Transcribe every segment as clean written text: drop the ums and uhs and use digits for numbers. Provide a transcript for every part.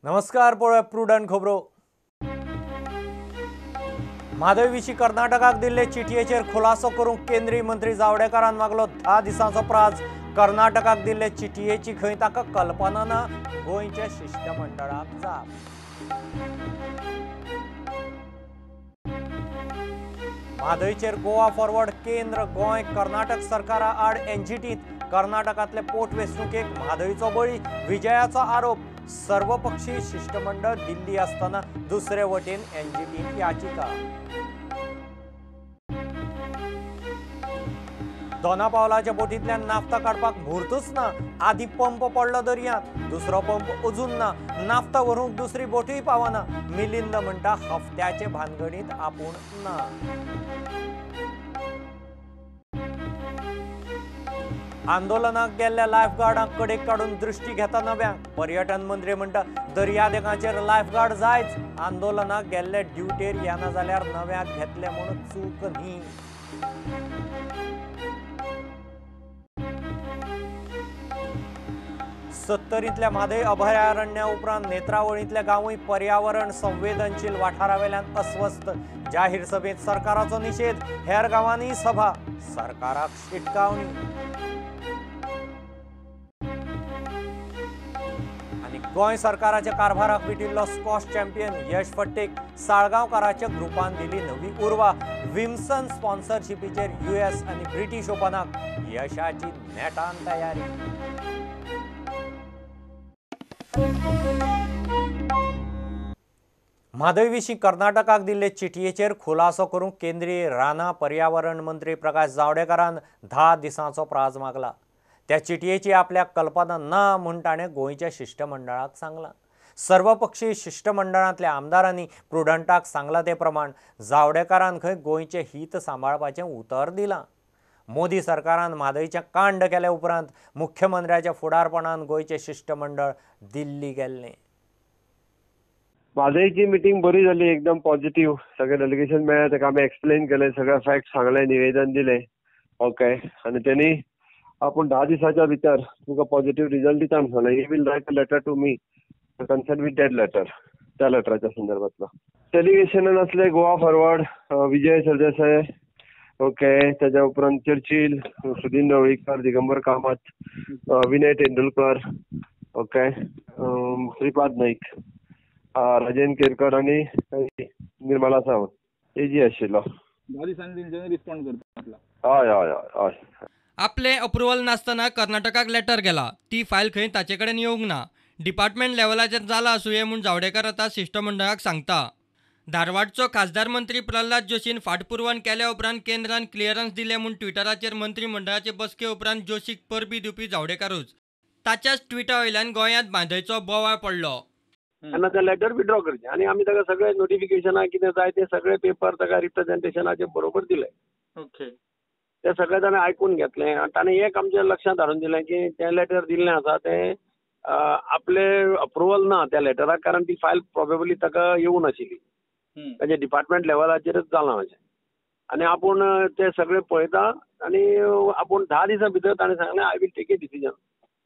नमस्कार, पळोवया प्रुडंट खबरो. म्हादय विशीं कर्नाटकाक दिल्ले चिटयेचेर खुलासो करूंक केंद्रीय मंत्री जावडेकरान मागलो 10 दिसांचो प्राज. कर्नाटकाक दिल्ले चिटयेची खंय ताका कल्पना ना, गोंयच्या शिश्टमंडळाक जाप. म्हादयचेर गोवा फॉरवर्ड केंद्र गोंय कर्नाटक सरकारा आड एनजीटींत. कर्नाटकांतले पोटवेंचणुकेक म्हादयचो बळी, विजयाचो आरोप. सर्वपक्षीय शिश्टमंडळ दिल्ली आसतना दुसरे वटेन एनजीटींत याचिका. दोना पावलाच्या बोटींतल्यान नाफ्ता काडपाक म्हूर्तूच ना. आदी पंप पडलो दर्यांत, दुसरो पंप अजून ना. नाफ्ता व्हरूंक दुसरी बोटूय पावना. मिलिंद म्हणटा हफ्त्याचे भानगडींत आपूण ना. आंदोलनाक गेल्ल्या लायफगार्डांक कडेक काडून दृश्टी घेता नव्यांक. पर्यटन मंत्री म्हणटा दर्यादेगांचेर लायफगार्ड जायच. आंदोलनाक गेल्ले ड्युटेर येना जाल्यार नव्याक घेतले म्हूण चूक न्ही. सत्तरींतल्या म्हादय अभयारण्या उपरांत नेत्रावळींतल्या गांवूय पर्यावरण संवेदनशील वाठारावेल्यान अस्वस्थ. जाहीर सभेंत सरकाराचो निशेध, हेर गांवांनी सभा, सरकाराक शिटकावणी. आनी गोंय सरकाराच्या कारभाराक विटिल्लो स्कॉश चॅम्पियन यश फट्टेक साळगांवकाराच्या ग्रुपान दिली नवी उर्वा. विम्सन स्पॉन्सरशिपीचेर यूएस आनी ब्रिटीश ओपनाक यशाची नेटान तयारी. म्हादय विशीं कर्नाटकाक दिल्ले चिटयेचेर खुलासो करूंक केंद्रीय रानां पर्यावरण मंत्री प्रकाश जावडेकरान 10 दिसांचो प्राज मागला. त्या चिटयेची आपल्याक कल्पना ना म्हूण ताणें गोंयच्या शिश्टमंडळाक सांगलां. सर्वपक्षीय शिश्टमंडळांतल्या आमदारांनी प्रुडंटाक सांगलां ते प्रमाण जावडेकरान खंय गोंयचें हित सांबाळपाचें उतर दिलां. मोदी सरकारान म्हादयचें कांड केल्या उपरांत मुख्यमंत्र्याच्या फुडारपणान गोंयचें शिश्टमंडळ दिल्ली गेल्लें. म्हादयची मिटींग बरी जाली, एकदम पॉझिटिव्ह. सगळे डेलिगेशन मेळ्ळें, ताका आमी एक्सप्लेन केलें, सगळे फॅक्ट सांगले, निवेदन दिलें. ओके, आनी तेणी आपूण 10 दिसाच्या भितर तुमकां पॉझिटिव्ह रिजल्ट दिता म्हूण सांगलें. He will write a letter to me concern with that letter, त्या लेटराच्या संदर्भातलो. डेलिगेशनान आसले गोवा फॉरवर्ड, विजय सरदेसाय, ओके, ताच्या उपरांत चर्चिल, सुदीन ढवळीकर, दिगंबर कामत, विनय तेंडुलकर, ओके, श्रीपाद नाईक, राजेंद्र केरकर आनी निर्मला सावंत एजी आशिल्लो. 10 दिसांनी तेंच्यांनी रिस्पॉन्ड करता. हय हय हय हय. आपले अप्रुवल नासतना कर्नाटकाक लेटर गेला, ती फायल खंय ताचे कडेन येवंक ना. डिपार्टमेंट लेवलाचेर जाला आसुये म्हूण जावडेकर आतां शिश्टमंडळाक सांगता. धारवाडचो खासदार मंत्री प्रल्हाद जोशीन फाटपुरवण केल्या उपरांत केंद्रान क्लियरन्स दिलें म्हूण ट्विटराचेर मंत्रीमंडळाचे बसके उपरांत जोशीक परबी दिवपी जावडेकरूच. ताच्याच ट्विटा वयल्यान गोंयांत म्हादयचो बोवाळ पडलो. तेन्ना तें लेटर विड्रॉ करचें आनी आमी ताका सगळे नोटिफिकेशनां कितें जाय ते सगळे पेपर ताका रिप्रेझेंटेशनाचे बरोबर दिले. ओके, ते सगळे ताणें आयकून घेतलें आनी ताणें एक आमच्या लक्षांत हाडून दिलें की तें लेटर दिल्लें आसा तें आपले अप्रुवल ना त्या लेटराक, कारण ती फायल प्रोबेबली ताका येवूं नाशिल्ली, ताजे डिपार्टमेंट लेवलाचेरच जालां अशें. आनी आपूण ते सगळे पळयता आनी आपूण 10 दिसां भितर ताणें सांगलें I will take a decision.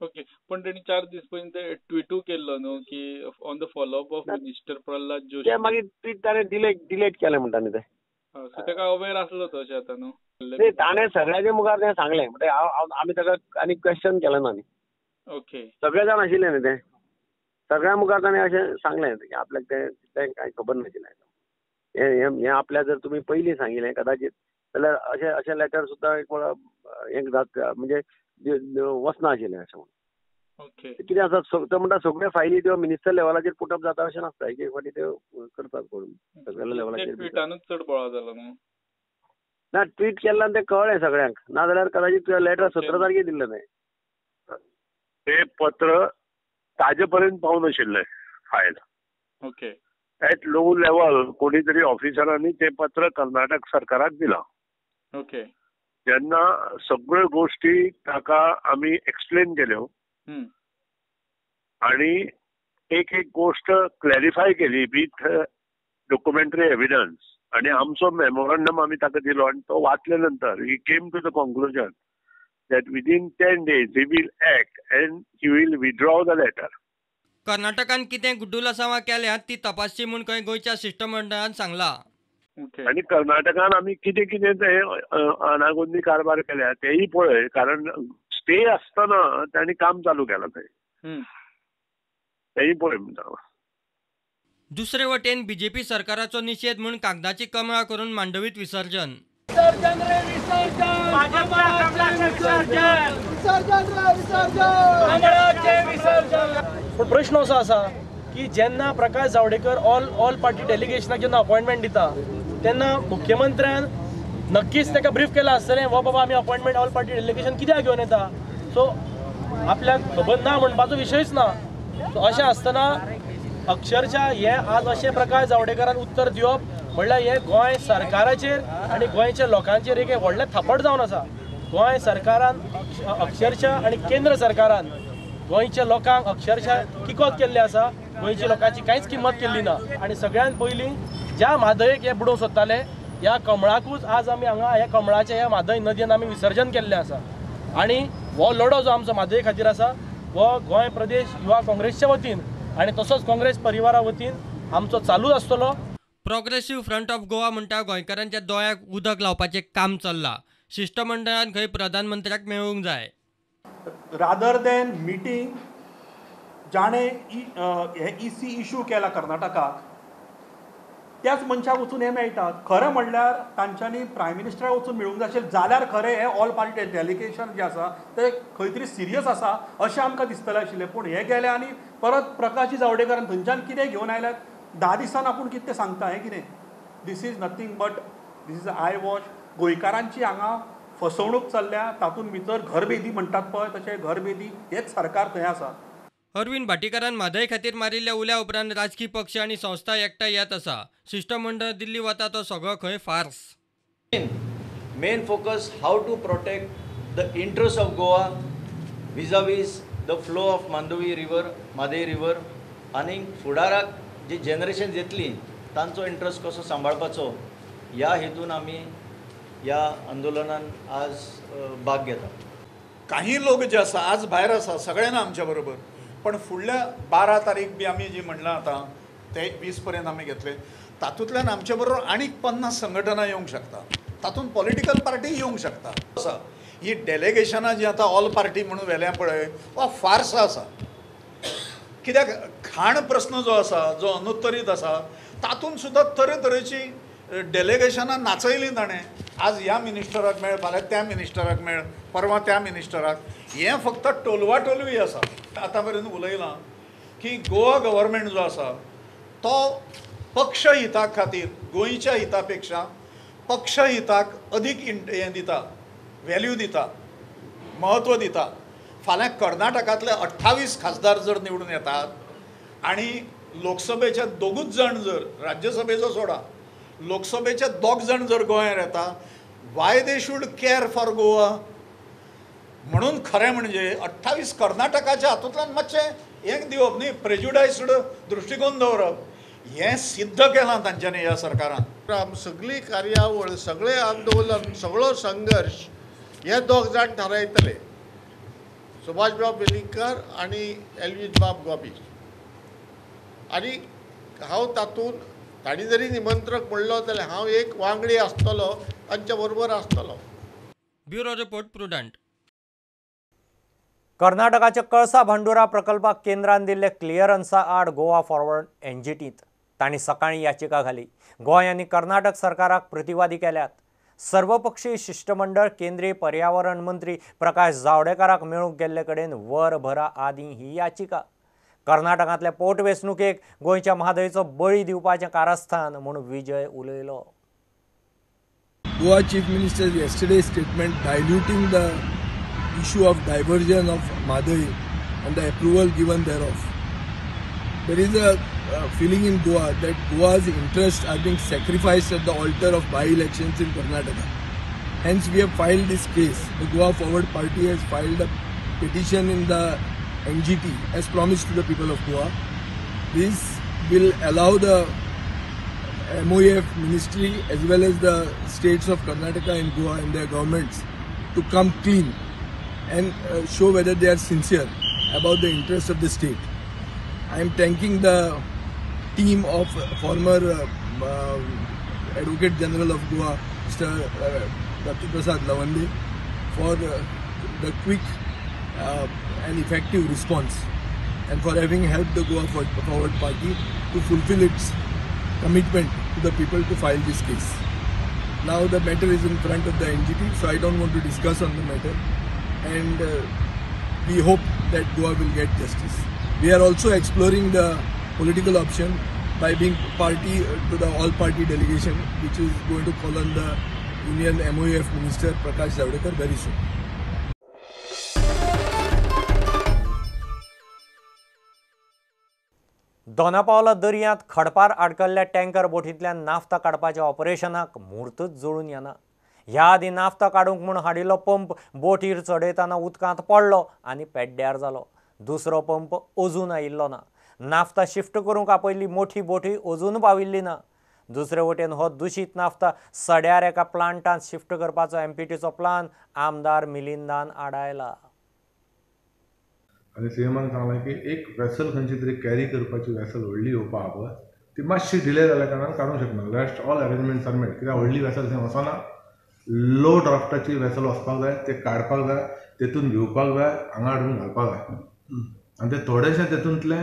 Okay, पण तेणी 4 दीस पयलीं ते ट्विटूय केल्लो न्हू की on the follow up of minister Pralhad Joshi. ते मागीर ट्वीट ताणें डिलेट केलें म्हणटा न्ही तें. सो ताका अवेर आसलो तो अशें आतां न्हू. ताणें सगळ्याच्या मुखार तें सांगलें, म्हणजे आमी ताका आनी क्वेश्चन केलें ना न्ही. ओके, सगळे जाण आशिल्ले न्ही ते, सगळ्या मुखार ताणें अशें सांगलें की आपल्याक तें कांय खबर नाशिल्लें. हें आपल्या जर तुमी पयलीं सांगिल्लें कदाचित जाल्यार अशें अशें लेटर सुद्दां एक वेळा हें जात म्हणजे वचना आशिल्लें अशें म्हणून. कितें आसा तो म्हणटा सगळ्यो फायली त्यो मिनिस्टर लेवलाचेर पुटअप जाता अशें नासता, एक एक फावटी त्यो करतात कोण सगळ्या लेवलाचेर. ट्विटानूच चड बोवाळ जालो न्हू. ना, ट्वीट केल्ल्यान तें कळ्ळें सगळ्यांक, नाजाल्यार कदाचित लेटर 17 तारखेर दिल्लें तें. तें पत्र ताजे पर्यंत पावूं नाशिल्लें file. Okay, at low level कोणी तरी ऑफिसरांनी तें पत्र कर्नाटक सरकाराक दिलां. ओके, जेन्ना सगळ्यो गोष्टी ताका आमी एक्सप्लेन केल्यो आणि एक एक गोष्ट क्लॅरिफाय केली विथ डॉक्युमेंटरी एव्हिडन्स, आणि आमचो मेमोरंडम आमी ताका दिलो आनी तो वाचल्या नंतर he came to the conclusion that within 10 days he will act and he will withdraw the letter. कर्नाटकान कितें गुड्डुलसांवां केल्यात ती तपासची म्हूण खंय गोंयच्या शिश्टमंडळान सांगला. आनी कर्नाटकान आमी कितें कितें ते अनागोंदी कारभार केल्या तेय पळय, कारण स्टे आसतना तांणी काम चालू केलां थंय, तेय पळय म्हणटा. दुसरे वटेन बीजेपी सरकाराचो निशेध म्हूण कागदाची कमळां करून मांडवीत विसर्जन. पूण प्रश्न असो आसा की जेन्ना Prakash Javadekar all party डेलिगेशनाक जेन्ना अपॉयंटमेंट दिता तेन्ना मुख्यमंत्र्यान नक्कीच ताका ब्रीफ केलां आसतलें, हो बाबा आमी अपॉयंटमेंट ऑल पार्टी डेलिगेशन कित्याक घेवन येता. सो आपल्याक खबर ना म्हणपाचो विशयच ना. सो अशें आसतना अक्षरशः हे आज अशें प्रकाश जावडेकरान उत्तर दिवप म्हणल्यार हें गोंय सरकाराचेर आनी गोंयच्या लोकांचेर एक व्हडलें थापट जावन आसा. गोंय सरकारान अक्षरशः आनी केंद्र सरकारान गोंयच्या लोकांक अक्षरशः किकोत केल्लें आसा. गोंयच्या लोकांची कांयच किंमत केल्ली ना. आनी सगळ्यांत पयलीं ज्या म्हादयेक हे बुडोवंक सोदताले ह्या कमळाकूच आज आमी हांगा ह्या कमळाच्या ह्या म्हादय नदयेन आमी विसर्जन केल्लें आसा. आनी हो लढो जो आमचो म्हादये खातीर आसा हो गोंय प्रदेश युवा काँग्रेसच्या वतीन आनी तसोच काँग्रेस परिवारा वतीन आमचो चालूच आसतलो. प्रोग्रेसिव्ह फ्रंट ऑफ गोवा म्हणटा गोंयकारांच्या दोळ्याक उदक लावपाचें काम चल्लां. शिश्टमंडळान खंय प्रधानमंत्र्याक मेळूंक जाय. रादर दॅन मिटींग जाणें हें इसी इशू केला कर्नाटकाक त्याच मनशाक वचून हें मेळटा. खरें म्हणल्यार तांच्यांनी प्रायम मिनिस्टराक वचून मेळूंक जाय आशिल्लें जाल्यार खरें हें ऑल पार्टी डेलिगेशन जें आसा तें खंय तरी सिरियस आसा अशें आमकां दिसतलें आशिल्लें. पूण हें गेलें आनी परत प्रकाश जावडेकरान थंयच्यान कितें घेवन आयल्यात 10 दिसान आपूण कितें तें सांगता. हें कितें, this is nothing but this is eye wash. गोंयकारांची हांगा फसवणूक चल्ल्या, तातूंत भितर घरभेदी म्हणटात पळय तशें घरभेदी हेच सरकार थंय आसा. अरविंद भाटीकारान म्हादय खातीर मारिल्ल्या उल्या उपरांत राजकी पक्ष आनी संस्था एकठांय येत आसा. शिश्टमंडळ दिल्ली वता तो सगळो खंय farce. Main focus how to protect the interest of Goa vis-a-vis the flow of Mandovi river, Mhadei river, आनी फुडाराक जी जनरेशन येतली तांचो इंट्रस्ट कसो सांबाळपाचो ह्या हेतून आमी ह्या आंदोलनान आज भाग घेता. काही लोक जे आसा आज भायर आसा सगळे ना आमच्या बरोबर, पण फुडल्या 12 तारीख बी आमी जी म्हणलां आतां ते 20 पर्यंत आमी घेतले, तातूंतल्यान आमचे बरोबर आनीक 50 संघटना येवंक शकता, तातूंत पॉलिटिकल पार्टी येवंक शकता. आसा ही डेलिगेशनां जी आतां ऑल पार्टी म्हणून व्हेल्या पळय हो फार्स आसा. कित्याक खाण प्रस्न जो आसा जो अनुत्तरीत आसा तातूंत सुद्दां तरेतरेची डेलिगेशनां नाचयलीं ताणें. आज ह्या मिनिस्टराक मेळ, फाल्यां त्या मिनिस्टराक मेळ, परवां त्या मिनिस्टराक, हें फक्त टोलवा टोलवी आसा. आतां मेरेन उलयलां की गोवा गव्हर्मेंट जो आसा तो पक्ष हिता खातीर गोंयच्या हिता पेक्षा पक्ष हिताक अदीक हें दिता, व्हॅल्यू दिता, म्हत्व दिता. फाल्यां कर्नाटकांतले 28 खासदार जर निवडून येतात आनी लोकसभेचे दोगूच जाण जर, राज्यसभेचो सोडा, लोकसभेचे 2 जाण जर गोंयांत येता, why they should care for Goa? म्हणून खरें म्हणजे 28 कर्नाटकाच्या हातूंतल्यान मातशें हें दिवप न्ही, प्रेज्युडायस्ड दृश्टिकोन दवरप, हें सिद्ध केलां तांच्यांनी ह्या सरकारान. सगळी कार्यावळ, सगळें आंदोलन, सगळो संघर्श हे 2 जाण थारायतले, सुभाषबाब वेलिंगकर आनी एल्वीस बाब गोबी. आनी हांव तातूंत तांणी जरी निमंत्रक म्हणलो जाल्यार हांव एक वांगडी आसतलो, तांच्या बरोबर आसतलो. Bureau report, Prudent. कर्नाटकाच्या कळसा भांडुरा प्रकल्पाक केंद्रान दिल्ले क्लियरन्सा आड गोवा फॉरवर्ड एनजीटींत तांणी सकाळीं याचिका घाली. गोंय आनी कर्नाटक सरकाराक प्रतिवादी केल्यात. सर्वपक्षीय शिश्टमंडळ केंद्रीय पर्यावरण मंत्री प्रकाश जावडेकराक मेळूंक गेल्ले कडेन वरभरा आदीं ही याचिका. कर्नाटकांतल्या पोटवेंचणुकेक गोंयच्या म्हादयचो बळी दिवपाचें कारस्थान म्हूण विजय उलयलो. Goa Chief Minister's yesterday's statement diluting the issue of diversion of Mhadei and the approval given thereof. There is a feeling in Goa that Goa's interests are being sacrificed at the altar of by-elections in Karnataka. Hence, we have filed this case. The Goa Forward Party has filed a petition in the NGT as promised to the people of Goa. This will allow the MOEF ministry as well as the states of Karnataka and Goa and their governments to come clean and show whether they are sincere about the interests of the state. I am thanking the team of former Advocate General of Goa, Mr. Dattu Prasad Lawande, for the quick and effective response and for having helped the Goa Forward Party to fulfill its commitment to the people to file this case. Now the matter is in front of the NGT, so I don't want to discuss on the matter, and we hope that Goa will get justice. We are also exploring the political option by being party to the all-party delegation, which is going to call on the Union MOF Minister Prakash Javadekar very soon. Dona Paula दर्यांत खडपार आडकल्ल्या tanker बोटींतल्यान naphtha काडपाच्या ऑपरेशनाक म्हूर्तच जुळून येना. ह्या आदीं naphtha काडूंक म्हूण हाडिल्लो pump बोटीर चडयतना उदकांत पडलो आनी पेड्ड्यार जालो. दुसरो पंप अजून आयिल्लो ना. नाफ्ता शिफ्ट करूंक आपयल्ली मोठी बोटी अजून पाविल्ली ना. दुसरे वटेन हो दुशीत नाफ्ता सड्यार एका प्लांटांत शिफ्ट करपाचो एमपीटीचो प्लान आमदार मिलिंदान आडायला. आनी सीएमान सांगलां की एक वेसल खंयची तरी कॅरी करपाची वेसल व्हडली येवपा आहा पळय, ती मातशी डिले जाल्या कारणान काडूंक शकना. Rest all arrangements are made. कित्याक व्हडली वेसल थंय वचना, लो ड्राफ्टाची वेसल वचपाक जाय, ते काडपाक जाय, तेतून घेवपाक जाय, हांगा हाडून घालपाक जाय. आनी ते थोडेशें तेतूंतलें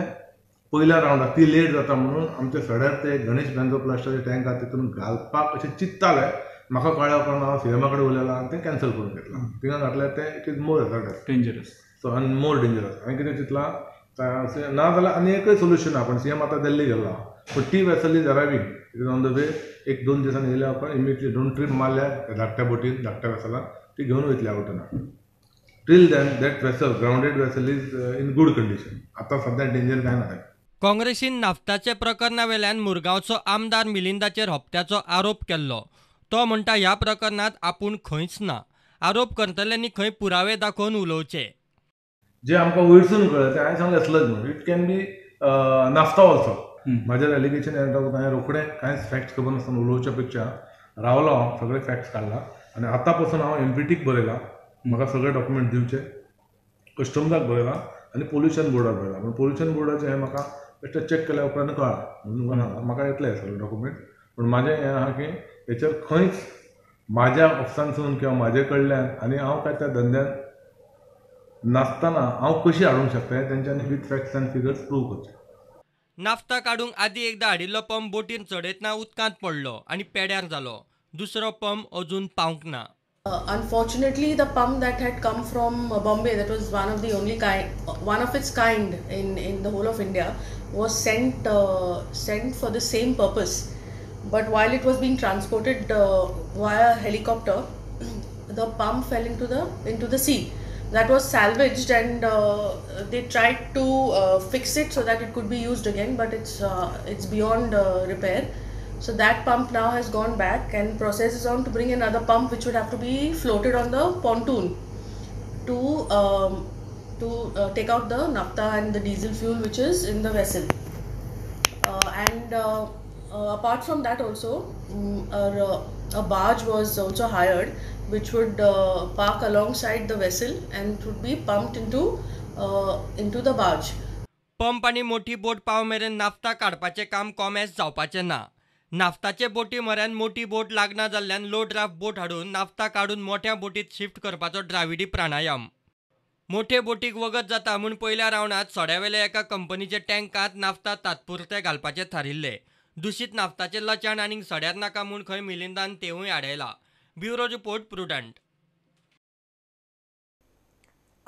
पयल्या रावंडाक ती लेट जाता म्हणून आमच्या सड्यार ते गणेश बेंजोप्लास्टाचे टँक आहा तेतून घालपाक अशें चिंत्ताले. म्हाका कळ्ळ्या उपरांत हांव सीएमा कडेन उलयलां आनी तें कॅन्सल करून घेतलां. थिंगा घातल्यार तें it is more hazardous, dangerous, so आनी मोर डेंजरस. हांवें कितें चिंतलां ना जाल्यार आनी एकय सोल्युशन आहा, पण सीएम आतां दिल्ली गेल्लो आहा, पण ती vessel is arriving, it is on the way. एक दोन दिसांनी येयल्या उपरांत इमिडिएटली दोन ट्रीप मारल्या धाकट्या बोटीन, धाकट्या वेसलान ती घेवन वयतली आवटना. Till then that vessel, grounded vessel is in good condition. आतां सद्या डेंजर कांय ना. काँग्रेसीन नाफ्ताचे प्रकरणा वेल्यान मुरगांवचो आमदार मिलिंदाचेर हप्त्याचो आरोप केल्लो. तो म्हणटा ह्या प्रकरणांत आपूण खंयच ना. आरोप करतल्यांनी खंय पुरावे दाखोवन उलोवचे. जे आमकां वयरसून कळ्ळें तें हांवें सांगलें स्लज म्हणून. It can be naphtha also. म्हाजेर एलिगेशन येता हांवें रोखडें कांयच फॅक्ट्स खबर नासतना उलोवच्या पेक्षा रावलो हांव, सगळे फॅक्ट्स काडला आनी आतां पासून हांव एमपीटीक बरयलां, म्हाका सगळे डॉक्युमेंट दिवचे, कस्टम्साक बरयलां आनी पोल्युशन बोर्डाक बरयलां. पूण पोल्युशन बोर्डाचें हें म्हाका बेश्टें चॅक केल्या उपरांत कळ्ळां म्हणून म्हाका येतलें सगळे डॉक्युमेंट. पूण म्हाजें हें आहा की हेचेर खंयच म्हाज्या ऑफिसांतसून किंवा म्हाजे कडल्यान आनी हांव काय त्या धंद्यान नासतना हांव कशी हाडूंक शकता तेंच्यांनी with facts and figures prove करचें. नाफ्ता काडूंक आदीं एकदां हाडिल्लो पंप बोटीर चडयतना उदकांत पडलो आनी पेड्यार जालो. दुसरो पंप अजून पावंक ना. Unfortunately, the pump that had come from Bombay, that was one of the only kind, one of its kind in the whole of India, was sent for the same purpose. But while it was being transported via helicopter, the pump fell into the sea. That was salvaged and they tried to fix it so that it could be used again, but it's beyond repair. So that pump now has gone back and process is on to bring another pump which would have to be floated on the pontoon to take out the naphtha and the diesel fuel which is in the vessel. And apart from that also, a barge was also hired which would park alongside the vessel and would be pumped into the barge. Pump आनी मोठी बोट पाव मेरेन naphtha काडपाचें काम कॉमेस जावपाचें ना. नाफ्ताचे बोटी म्हऱ्यान मोठी बोट लागना जाल्ल्यान लो ड्राफ्ट बोट हाडून नाफ्ता काडून मोठ्या बोटीत शिफ्ट करपाचो द्राविडी प्राणायाम. मोठे बोटीक वगत जाता म्हूण पयल्या रावंडांत सड्यावेल्या एका कंपनीच्या टँकांत नाफ्ता तात्पुरते घालपाचें थारिल्लें. दुशीत नाफ्ताचें लचाण आनीक सड्यार नाका म्हूण खंय मिलिंदान तेवूय आडयला. Bureau report, Prudent.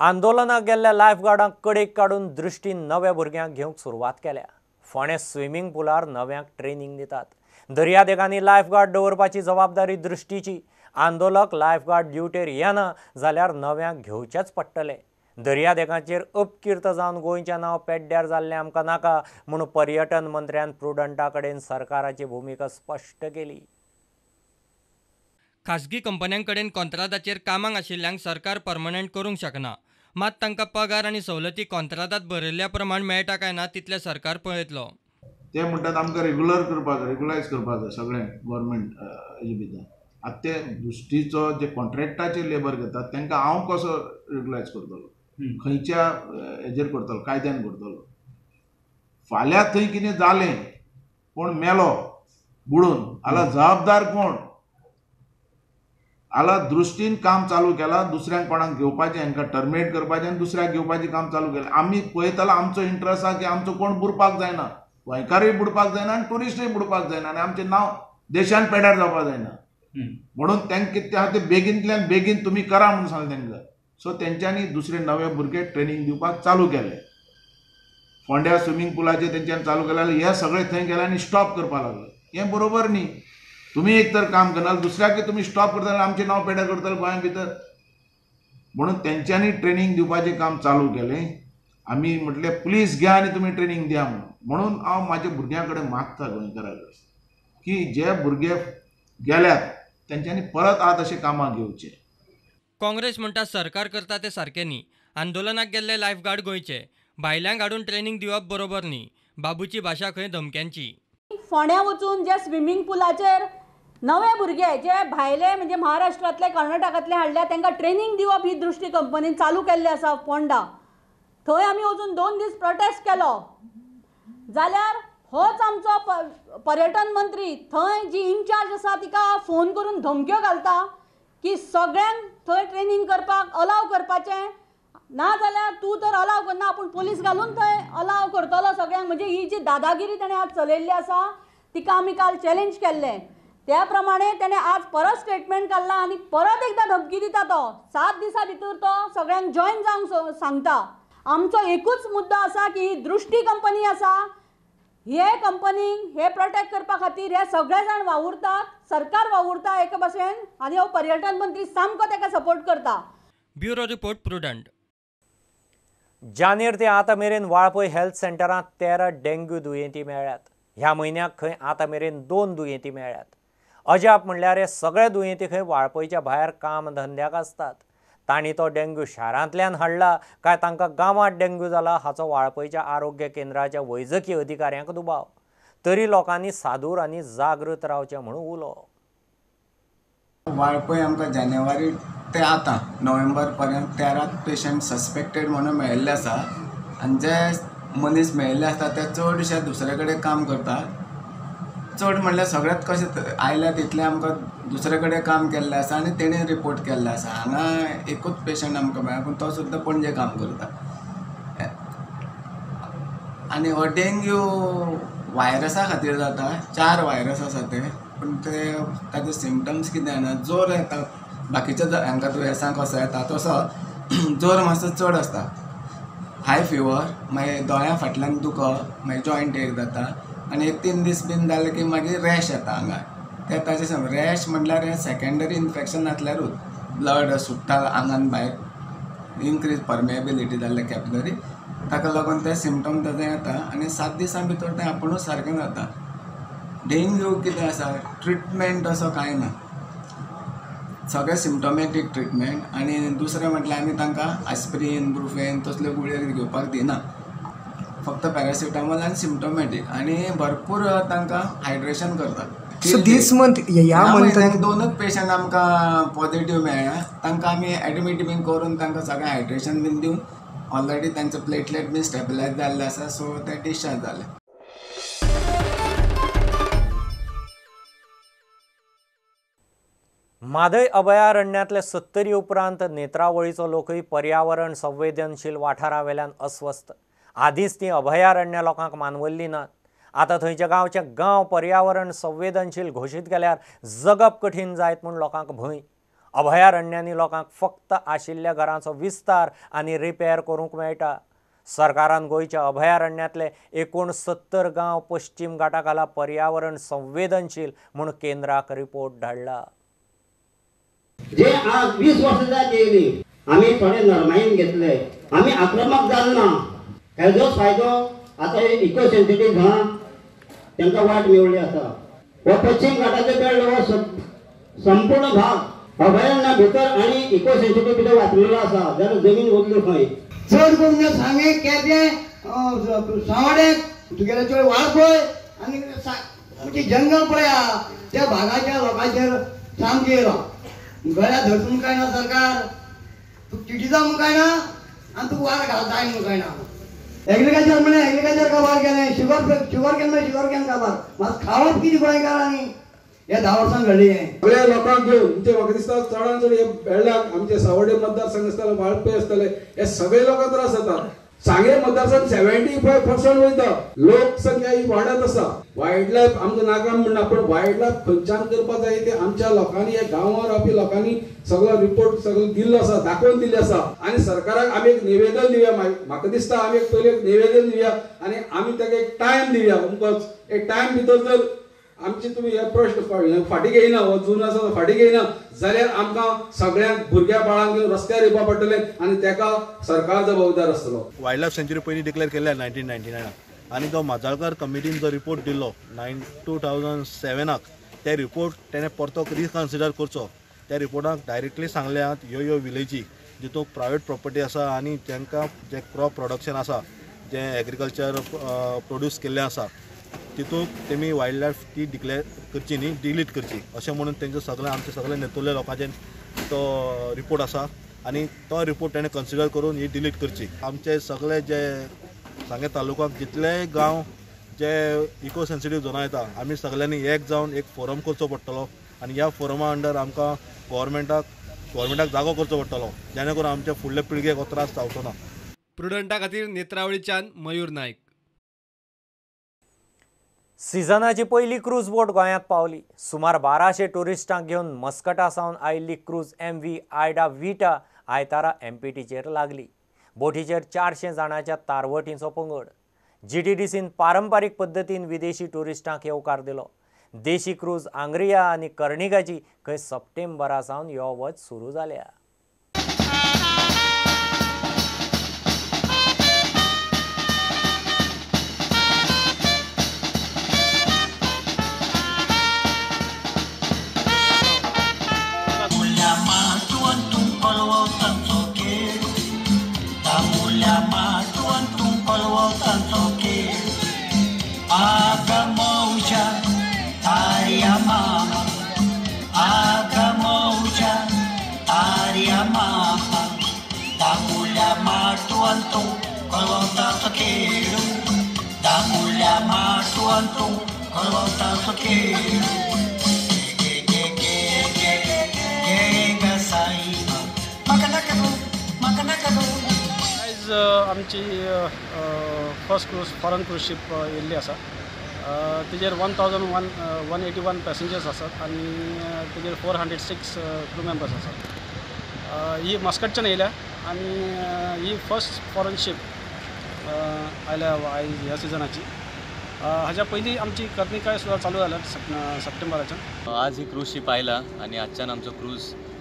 आंदोलनाक गेल्ल्या लायफगार्डांक कडेक काडून दृश्टी नव्या भुरग्यांक घेवंक सुरवात केल्या. फोंडें स्विमींग पुलार नव्यांक ट्रेनींग दितात. दर्यादेगांनी लायफगार्ड दवरपाची जबाबदारी दृश्टीची. आंदोलक लायफगार्ड ड्युटेर येना जाल्यार नव्यांक घेवचेच पडटले. दर्यादेगांचेर अपकीर्त जावन गोंयचें नांव पेड्ड्यार जाल्लें आमकां नाका म्हूण पर्यटन मंत्र्यान प्रुडंटा कडेन सरकाराची भुमिका स्पश्ट केली. खासगी कंपन्यांकडेन कॉंत्रादाचेर कामाक आशिल्ल्यांक सरकार परमनंट करूंक शकना. मात तांकां पगार आनी सवलती कॉंत्रादात बरयल्ल्या प्रमाण मेळटा काय ना तितलें सरकार पळयतलो. ते म्हणटात आमकां रेगुलर करपाक जाय, रेगुलायज करपाक जाय सगळें गव्हर्मेंट हेजे भितर. आतां ते दृश्टीचो जे कॉन्ट्रॅक्टाचेर लेबर घेतात तांकां हांव कसो रेगुलायज करतलो, खंयच्या हेजेर करतलो, कायद्यान करतलो. फाल्यां थंय कितें जालें, कोण मेलो बुडून जाल्यार जबाबदार कोण? आला दृश्टीन काम चालू केलां, दुसऱ्यांक कोणाक घेवपाचें, हांकां टर्मिनेट करपाचें आनी दुसऱ्याक घेवपाचें काम चालू केलें. आमी पळयतालो आमचो इंट्रस्ट आसा की आमचो कोण बुडपाक जायना, गोंयकारूय बुडपाक जायना आनी ट्युरिस्टूय बुडपाक जायना आनी आमचें नांव देशान पेड्यार जावपाक जायना. म्हणून तांकां कितें आहा तें बेगीनतल्यान बेगीन तुमी करा म्हणून सांगलें तांकां. सो तेंच्यांनी दुसरे नवे भुरगे ट्रेनींग दिवपाक चालू केले. फोंड्या स्विमींग पुलाचेर तेंच्यांनी चालू केलें, हे सगळे थंय गेले आनी स्टॉप करपाक लागले. हें बरोबर न्ही. तुमी एक तर काम करना, दुसऱ्याक तुमी स्टॉप करतले, आमचें नांव पेड्यार करतले गोंया भितर. म्हणून तेंच्यांनी ट्रेनींग दिवपाचें काम चालू केलें. आमी म्हटलें पुलीस घ्या आनी तुमी ट्रेनींग दिया म्हणून. म्हणून हांव म्हाज्या भुरग्यां कडेन मागता, गोंयकारां कडेन, की जे भुरगे गेल्यात तेंच्यांनी परत आतां अशें कामां घेवचें. काँग्रेस म्हणटा सरकार करता तें सारकें न्ही. आंदोलनाक गेल्ले लायफगार्ड गोंयचे, भायल्यांक हाडून ट्रेनींग दिवप बरोबर न्ही. बाबूची भाशा खंय धमक्यांची. फोंड्या वचून जे स्विमींग पुलाचेर नवे भुरगे जे भायले म्हणजे महाराष्ट्रांतले कर्नाटकांतले हाडल्या तांकां ट्रेनींग दिवप ही दृश्टी कंपनीन चालू केल्ली आसा फोंडा. थंय आमी वचून 2 दीस प्रोटेस्ट केलो. जाल्यार होच आमचो पर्यटन मंत्री थंय जी इनचार्ज आसा तिका फोन करून धमक्यो घालता की सगळ्यांक थंय ट्रेनींग करपाक अलाव करपाचें, ना जाल्यार तूं तर अलाव करना, आपूण पोलीस घालून थंय अलाव करतलो सगळ्यांक. म्हणजे ही जी दादागिरी ताणें आज चलयल्ली आसा तिका आमी काल चॅलेंज केल्लें. त्या प्रमाणे ताणें आज परत स्टेटमेंट काडलां आनी परत एकदां धमकी दिता तो. 7 दिसां भितर तो सगळ्यांक जॉयन जावंक सांगता. आमचो एकूच मुद्दो आसा की ही दृश्टी कंपनी आसा, हे कंपनीक हे प्रोटेक्ट करपा खातीर हे सगळे जाण वावुरतात, सरकार वावुरता एके भाशेन, आनी हो पर्यटन मंत्री सामको ताका सपोर्ट करता. Bureau report, Prudent. जानेर ते आतां मेरेन वाळपय हेल्थ सेंटरांत 13 डेंग्यू दुयेंती मेळ्ळ्यात. ह्या म्हयन्याक खंय आतां मेरेन 2 दुयेंती मेळ्ळ्यात. अजाप म्हणल्यार हे सगळे दुयेंती खंय वाळपयच्या भायर काम धंद्याक आसतात. तांणी तो डेंग्यू शारांतल्यान हाडला काय तांकां गांवांत डेंग्यू जाला हाचो वाळपयच्या आरोग्य केंद्राच्या वैजकी अधिकाऱ्यांक दुबाव. तरी लोकांनी सादूर आनी जागृत रावचें म्हणून उलो. वाळपय आमकां जानेवारी ते आतां नोव्हेंबर पर्यंत 13 पेशंट सस्पेक्टेड म्हणून मेळिल्ले आसा आनी जे मनीस मेळिल्ले आसता ते चडशे दुसरे कडेन काम करता. चड म्हणल्यार सगळ्यात कशें आयल्या तितलें आमकां दुसरे कडेन काम केल्लें आसा आनी तेणें रिपोर्ट केल्लें आसा. हांगा एकूच पेशंट आमकां मेळ्ळा, पूण तो सुद्दां पणजे काम करता. आनी हो डेंग्यू वायरसा खातीर जाता. 4 वायरस आसा ते, पूण ते ताचे सिमटम्स कितें जाणा, जोर येता बाकीच्या हांकां दुयेंसांक कसो येता तसो जोर मातसो चड आसता, हाय फिवर, मागीर दोळ्यां फाटल्यान दुखप, मागीर जॉयंट एक जाता आनी एक 3 दीस बीन जाले की मागीर रॅश येता आंगार. ते ताचे रॅश म्हणल्यार हें सेकेंडरी इन्फेक्शन आसल्यारूच ब्लड सुट्टा आंगान भायर, इनक्रीज परमेबिलिटी जाल्ले कॅपलरी, ताका लागून ते सिमटम ताजे येता आनी 7 दिसां भितर तें आपुणूच सारकें जाता. डेंग्यू कितें आसा, ट्रिटमेंट असो कांय ना, सगळें सिमटोमॅटीक ट्रिटमेंट. आनी दुसरें म्हटल्यार आमी तांकां आस्प्रीन, ब्रुफेन तसल्यो गुळयो घेवपाक दिना, फक्त पॅरासिटामॉल आनी सिमटोमॅटीक, आनी भरपूर तांकां हायड्रेशन करतात. सो this month ह्या मंथाक 2 पेशंट आमकां पॉझिटिव्ह मेळ्ळ्या, तांकां आमी एडमीट बीन करून तांकां सगळें हायड्रेशन बीन दिवन ऑलरेडी तांचे प्लेटलेट बीन स्टेबलायज जाल्ले आसा, सो ते डिस्चार्ज जाले. म्हादय अभयारण्यांतले 70 उपरांत नेत्रावळीचो लोकय पर्यावरण संवेदनशील वाठारावेल्यान अस्वस्थ. आदींच ती अभयारण्य लोकांक मानवल्ली नात. आतां थंयच्या गांवचे गांव पर्यावरण संवेदनशील घोशीत केल्यार जगप कठीण जायत म्हूण लोकांक भंय. अभयारण्यांनी लोकांक फक्त आशिल्ल्या घरांचो विस्तार आनी रिपेर करूंक मेळटा. सरकारान गोंयच्या अभयारण्यांतले 69 गांव पश्चिम घाटा खाला पर्यावरण संवेदनशील म्हूण केंद्राक रिपोर्ट धाडला. जे आज 20 वर्सां जायत येयली, आमी थोडे नरमायेन घेतले, आमी आक्रमक जाल ना. हेजोच फायदो आतां इको सेन्सिटीव घरां तांकां वाट मेळ्ळी आसा. हो पश्चिम घाटाचो बेल्ट हो संपूर्ण भाग अभयारण्या भितर आनी इको सेन्सिटीव भितर वाचलेलो आसा, जाल्यार जमीन उरली खंय. चड करून सांगें, केपें, सांवड्डें, तुगेले चड वाळपय आनी म्हणजे जंगल पळया त्या भागाच्या लोकांचेर सामकें येयलां. गळ्या धरतून काय ना सरकार, तूं चिटीचा म्हूण काय ना आनी तूं वार घालताय म्हूण काय ना. एग्रीकल्चर म्हणलें, एग्रीकल्चर काबार केलें, शुगर शुगर can मेळ्ळें, शुगर can काबार. मात खावप कितें गोंयकारांनी ह्या 10 वर्सां घडलें हें. सगळ्या लोकांक घेवन म्हणजे म्हाका दिसता चडान चड हे बेळ्ळाक आमचे सावडे मतदारसंघ आसतले, वाळपय आसतले, हे सगळे लोकांक त्रास जाता. सांगे मतदारसंघ 75% वयता, लोकसंख्या ही वाडत आसा. वायल्ड लायफ आमकां नाका म्हणना, पण वायल्ड लायफ खंयच्यान करपाक जाय ते आमच्या लोकांनी, ह्या गांवां रावपी लोकांनी सगळो रिपोर्ट सगळो दिल्लो आसा, दाखोवन दिल्लो आसा. आनी सरकाराक आमी एक निवेदन दिवया, म्हाका दिसता आमी एक पयलीं एक निवेदन दिवया आनी आमी ताका एक टायम दिवया. अमकोच एक टायम भितर जर आमचे तुमी हे प्रश्न फाटीं घेयना, हो जून आसा तो फाटीं घेयना जाल्यार आमकां सगळ्यांक भुरग्या बाळांक घेवन रस्त्यार येवपा पडटलें आनी ताका सरकार जबाबदार आसतलो. वायल्ड लायफ सँच्युरी पयलीं डिक्लेअर केल्ल्या 1999 आनी तो माजाळकर कमिटीन जो रिपोर्ट दिल्लो 2007 ते रिपोर्ट तेणें परतो रिकन्सिडर करचो. त्या रिपोर्टाक डायरेक्टली सांगल्यात ह्यो ह्यो विलेजी जितून प्रायवेट प्रॉपर्टी आसा आनी तांकां जें क्रॉप प्रोडक्शन आसा, जें एग्रीकल्चर प्रोड्यूस केल्लें आसा, तितूंत तेमी वायल्ड लायफ ती डिक्लेअर करची न्ही, डिलीट करची अशें म्हणून तेंचो सगळें आमचे सगळे नेतुल्ले लोकांचेर तो रिपोर्ट आसा आनी तो रिपोर्ट तेणें कन्सिडर करून ही डिलीट करची. आमचे सगळे जे सांगें तालुक्याक जितलेय गांव जे इको सेन्सिटीव झोनां येता, आमी सगळ्यांनी एक जावन एक फोरम करचो पडटलो आनी ह्या फोरमा अंडर आमकां गोवोरमेंटाक जागो करचो पडटलो, जेणे करून आमच्या फुडल्या पिळगेक हो त्रास जावचो ना. प्रुडंटा खातीर नेत्रावळीच्यान मयूर नायक. सिजनाची पयली क्रूज बोट गोंयांत पावली. सुमार 1200 ट्युरिस्टांक घेवन मस्कटा सावन आयिल्ली क्रूज MV आयडा विटा आयतारा MPTचेर लागली. बोटीचेर 400 जाणांच्या तारवटींचो पंगड. GTDCन पारंपारीक पद्दतीन विदेशी ट्युरिस्टांक येवकार दिलो. देशी क्रूज आंग्रिया आनी कर्णिकाची खंय सप्टेंबरा सावन यो वच सुरू जाल्या. आयज आमची first cruise foreign cruise ship येयल्ली आसा. तेजेर 1181 पॅसेंजर्स आसात आनी तेजेर 406 क्रू मेंबर्स आसात. ही मस्कटच्यान येयल्या आनी ही फर्स्ट फॉरन शीप आयल्या आयज ह्या सिजनाची. हाज्या पयलीं आमची कर्निकाय सुद्दां चालू जाल्या सप्टेंबराच्यान. आज ही क्रूज शीप आयला आनी आजच्यान आमचो क्रूज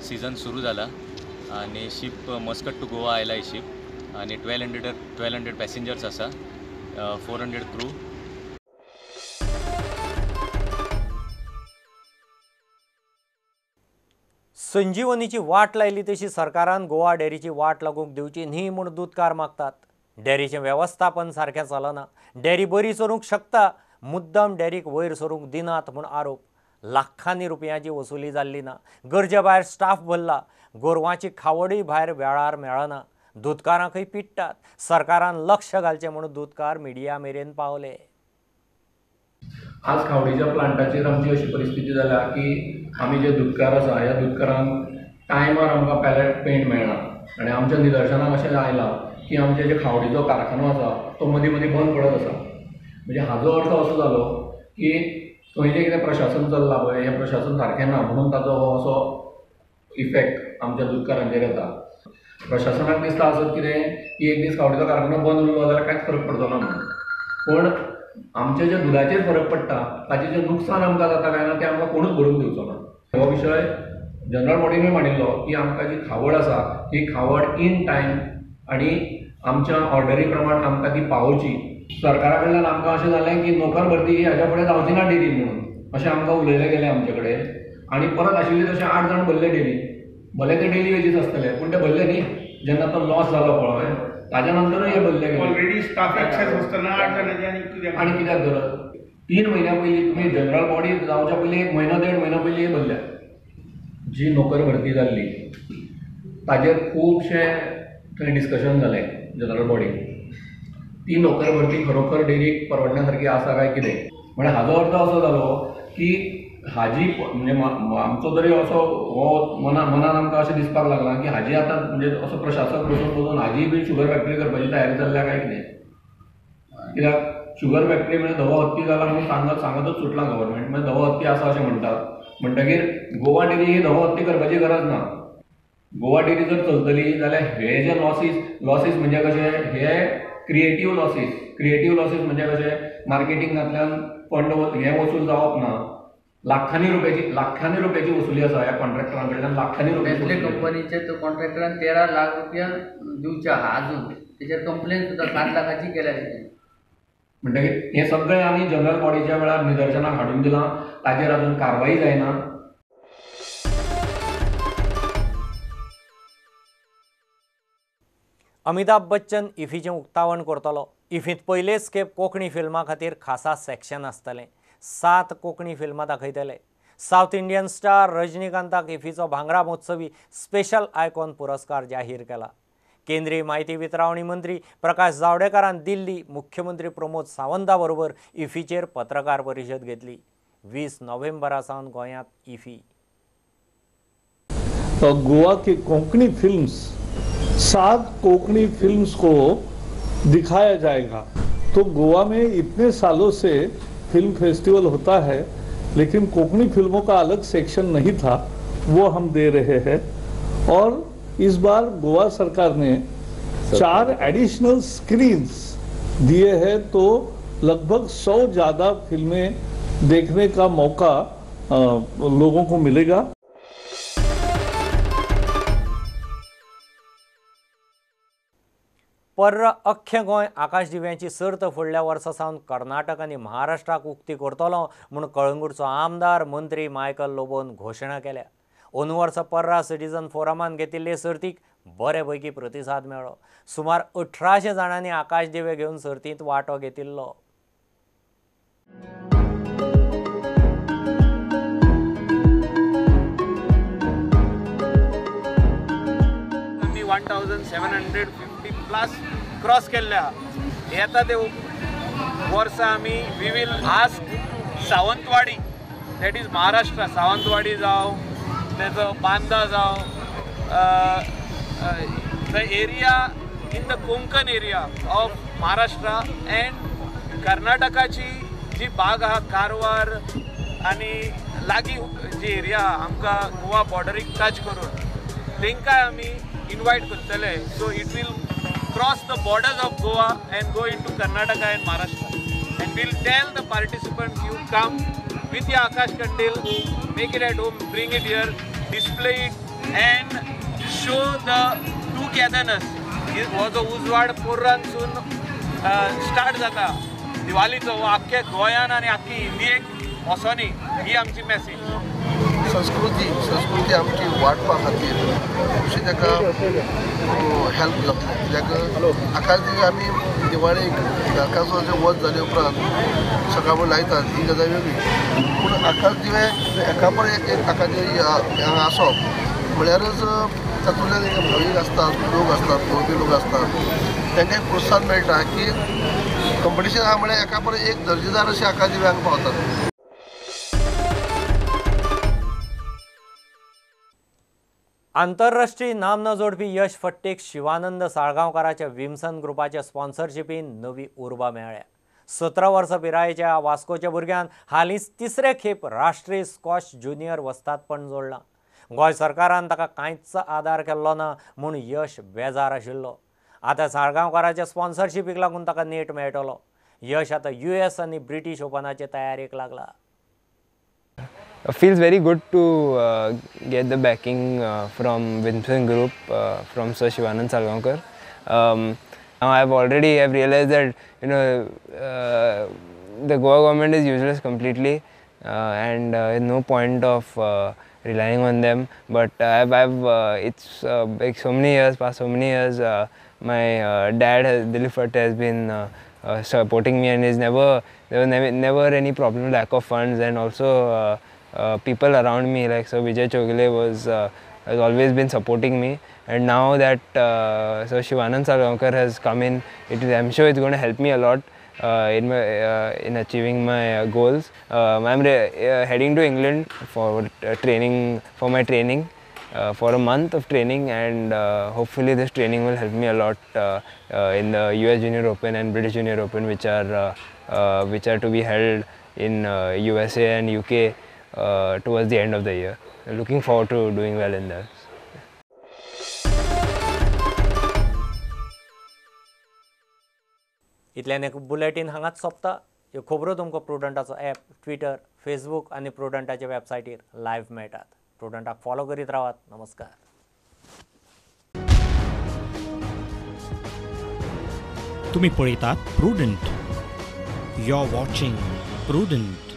सिजन सुरू जाला आनी शीप मस्कट टू गोवा आयला ही शीप आनी 1200 पॅसेंजर्स आसा, 400 क्रू. संजीवनीची वाट लायली तशी सरकारान गोवा डेअरीची वाट लागूंक दिवची न्ही म्हूण दुदकार मागतात. डेअरीचें वेवस्थापन सारकें चलना, डेअरी बरी सरूंक शकता, मुद्दम डेअरीक वयर सरूंक दिनात म्हूण आरोप. लाखांनी रुपयांची वसुली जाल्ली ना, गरजे भायर स्टाफ भरला, गोरवांची खावडूय भायर वेळार मेळना, दुदकारांकय पिडटात. सरकारान लक्ष घालचें म्हूण दुदकार मिडिया मेरेन पावले. आज खावडीच्या प्लांटाचेर आमची अशी परिस्थिती जाल्या की आमी जे दुदकार आसा ह्या दुदकारांक टायमार आमकां पॅलेट पेंट मेळना आनी आमच्या निदर्शनाक अशें आयलां की आमचे जे खावडीचो कारखानो आसा तो मदीं मदीं बंद पडत आसा. म्हणजे हाजो अर्थ असो जालो की थंय जें कितें प्रशासन चल्लां पळय हें प्रशासन सारकें ना म्हणून ताजो हो असो इफेक्ट आमच्या दुदकारांचेर येता. प्रशासनाक दिसता आसत कितें की एक दीस खावडीचो कारखानो बंद उरलो जाल्यार कांयच फरक पडचो ना म्हणून, पूण आमचे जे दुदाचेर फरक पडटा ताचें जें नुकसान आमकां जाता काय ना तें आमकां कोणूच भरून दिवचो ना. हो विशय जनरल बॉडीनूय मांडिल्लो की आमकां जी खावड आसा ती खावड इन टायम आनी आमच्या ऑर्डरी प्रमाण आमकां ती पावोवची. सरकारा कडल्यान आमकां अशें जालें की नोकर भरती ही हाज्या फुडें जावची ना डेरीन म्हणून अशें आमकां उलयलें गेलें आमचे कडेन आनी परत आशिल्ले तशे 8 जाण भरले डेरीन, भले ते डेली वेजीस आसतले पूण ते भरले न्ही. जेन्ना तो लॉस जालो पळय ताज्या नंतरूय हे भरले गेले. ऑलरेडी स्टाफ एक्सेस आसतना 8 जाणांची आनी आनी कित्याक गरज. 3 म्हयन्या पयलीं तुमी जनरल बॉडी जावच्या पयलीं 1 म्हयनो 1.5 म्हयनो पयलीं हे भरल्या. जी नोकर भरती जाल्ली ताजेर खुबशे थंय डिस्कशन जालें जनरल बॉडीन. ती नोकर भरती खरोखर डेरीक परवडण्या सारकी आसा काय कितें. म्हणजे हाजो अर्थ असो जालो की हाजी म्हणजे आमचो तरी असो हो मनान आमकां अशें दिसपाक लागलां की हाजी आतां म्हणजे असो प्रशासक बसून बसून हाजी बी शुगर फॅक्टरी करपाची तयारी चल्ल्या काय कितें. कित्याक शुगर फॅक्टरी म्हणजे धवो हत्ती जाला म्हणून सांगतच सुटलां गव्हर्मेंट, म्हणजे धवो हत्ती आसा अशें म्हणटात. म्हणटकीर गोवा डेरी ही धवो हत्ती करपाची गरज ना. गोवा डेरी जर चलतली जाल्यार हे जे लॉसीस म्हणजे कशें हे क्रिएटीव लॉसीस म्हणजे कशें मार्केटिंगांतल्यान फंड हें वसूल जावप ना. लाखांनी रुपयाची वसुली आसा ह्या कॉन्ट्रॅक्टरां कडल्यान, लाखांनी रुपया. नेस्ले कंपनीचे तो कॉन्ट्रॅक्टरान 13 लाख रुपया दिवचे आहा अजून, तेचेर कंप्लेन सुद्दां 7 लाखाची केल्या तेणी. म्हणटकीर हें सगळें आमी जनरल बॉडीच्या वेळार निदर्शनाक हाडून दिलां, ताजेर अजून कारवाई जायना. अमिताभ बच्चन इफीचें उक्तावण करतलो. इफींत पयलेच खेप कोंकणी फिल्मां खातीर खासा सेक्शन आसतलें. 7 कोंकणी फिल्मां दाखयतले. सावथ इंडियन स्टार रजनीकांताक इफीचो भांगरा महोत्सवी स्पेशल आयकॉन पुरस्कार जाहीर केला. केंद्रीय माहिती वितरावणी मंत्री प्रकाश जावडेकरान दिल्ली मुख्यमंत्री प्रमोद सावंता बरोबर इफीचेर पत्रकार परिशद घेतली. 20 नोव्हेंबरा सावन गोंयांत इफी. गोवा के कोंकणी फिल्म्स, 7 कोंकणी फिल्म्स को दिखाया जाएगा. तो गोवा में इतने सालों से फिल्म फेस्टिवल होता है, लेकिन कोंकणी फिल्मों का अलग सेक्शन नहीं था, वो हम दे रहे हैं. और इस बार गोवा सरकार ने 4 एडिशनल स्क्रीन्स दिए हैं, तो लगभग 100 ज़्यादा फिल्में देखने का मौका लोगों को मिलेगा. पर्रा अख्खें गोंय आकाश दिव्यांची सर्त फुडल्या वर्सा सावन कर्नाटक आनी महाराष्ट्राक उक्ती करतलो म्हूण कळंगूटचो आमदार मंत्री मायकल लोबोन घोशणा केल्या. अंदू वर्सा पर्रा सिटीजन फोरमान घेतिल्ले सर्तीक बरे पैकी प्रतिसाद मेळ्ळो. सुमार 1800 जाणांनी आकाश दिवे घेवन सर्तींत वांटो घेतिल्लो. आमी 1750 प्लस क्रॉस केल्ले आहा. येता ते वर्सा आमी we will ask Sawantwadi, that is Maharashtra, Sawantwadi जावं तेजो बांदा जावं, the area in the Konkan area of Maharashtra and कर्नाटकाची जी बाग आहा कारवार आनी लागीं जी एरिया आहा आमकां गोवा बॉर्डरीक टच करून तेंकां आमी इनवायट करतले. So it will cross the borders of Goa and go into Karnataka and Maharashtra. And we'll tell the participants, you come with your Akash Kandil, make it at home, bring it here, display it and show the togetherness. हो जो उजवाड पोर्रांसून start जाता दिवाळीचो, हो आख्खे गोंयान आनी आख्खी इंडियेक वचोनी, ही आमची मॅसेज. संस्कृती आमची वाडपा खातीर खुबशी ताका हेल्प जातली. कित्याक आकाश दिवे आमी दिवाळेक नरकासूराचें जे वध जाले उपरांत सकाळ लायतात ही गजाल वेगळी, पूण आकाश दिवे एका पर एक एक आकाश दिवे हांगा आसप म्हळ्यारच तातूंतल्यान एक भावीक आसतात, लोक आसतात, पळोवपी लोक आसतात, तांकां एक प्रोत्साहन मेळटा की कंपिटिशन आहा म्हळ्यार एका पर एक दर्जेदार अशे आकाश दिवे हांगा पावतात. आंतरराष्ट्रीय नामना जोडपी यश फट्टेक शिवानंद साळगांवकाराच्या विम्सन ग्रुपाच्या स्पॉन्सरशिपीन नवी उर्बा मेळ्ळ्या. 17 वर्सां पिरायेच्या वास्कोच्या भुरग्यान हालींच तिसरे खेप राष्ट्रीय स्कॉश ज्युनियर वस्तादपण जोडलां. गोंय सरकारान ताका कांयच आदार केल्लो ना म्हूण यश बेजार आशिल्लो. आतां साळगांवकाराच्या स्पॉन्सरशिपीक लागून ताका नेट मेळटलो. यश आतां US आनी ब्रिटीश ओपनाचे तयारेक लागला. It feels very good to get the backing from Vinson Group, from Sir Shivanand Salgaonkar. Now I've realized that the Goa government is useless completely, and no point of relying on them. But it's like so many years past, so many years. My dad, Dilip Fatte, has been supporting me, and is never there was never any problem, lack of funds, and also people around me, like Sir Vijay Chogile was has always been supporting me, and now that Sir Shivanand Salgaonkar has come in, I'm sure it's going to help me a lot in achieving my goals. I'm heading to England for training, for my training, for a month of training, and hopefully this training will help me a lot in the US Junior Open and British Junior Open, which are to be held in USA and UK towards the end of the year. Looking forward to doing well in there. इतल्यान एक bulletin हांगाच सोंपता. ह्यो खबरो तुमकां प्रुडंटाचो app, Twitter, Facebook आनी प्रुडंटाच्या वेबसायटीर live मेळटात. प्रुडंटाक follow करीत रावात. नमस्कार. तुमी पळयतात Prudent. You are watching Prudent.